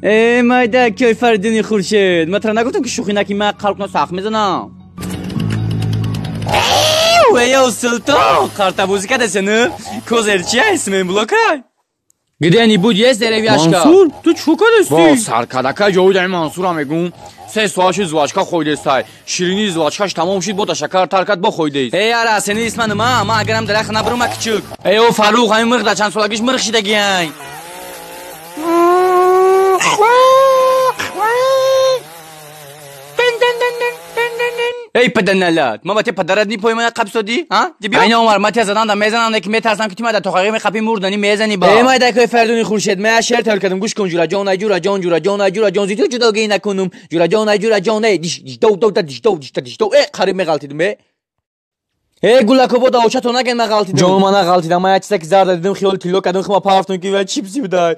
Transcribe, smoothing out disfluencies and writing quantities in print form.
Э, майда кёй Фаридуни Хуршед, ман тара нагуфтам, ки шӯхӣ накӣ, ман қалб сахт мезанам. Эй, Султон, қартабозӣ кардасену? Козер чи исмем блокай? Где-нибудь есть деревяшка? Мансур, ту чӣ кардасти? Бо саркадака ҷовидаи Мансура мегум. 3 соат шуд, жвачка хойдестай. Ширинии жвачкаш тамом шуд, бо ташаккар тар кард, бо хойдест. Эй, ара, сени исма нима? Ман агарам дарахт набурум, ма кичук. Эй, о Фаррух, ҳамин мирх дар чанд солагиш мирх шидагиай. Эй, паданалат, ма ба те падарат ни пои мана қабсодӣ, а? Диби айна Умар, ма те задан да мезанам, не ки метарсам, ки ти ма да тоқағӣ меқапӣ, мурдани мезани ба. Эй, майда кой Фаридуни Хуршед, ма шеър тайёр кардам, гӯш кун: ҷура ҷон, ай ҷура ҷон, ҷура ҷон, ай ҷура ҷон, зи ту ҷудогӣ накунум, ҷура ҷон, ай ҷура ҷон, эй диш диш доу доу да диш доу диш да диш доу, э, қариб меғалтидум, э. Эй, гулако, да очато наген, ма ғалтидум. Ҷон, ма нағалтидам, ма як чиза ки зарда дидим, хиёли тилло кардам, хима партум, ки ва чипси будай.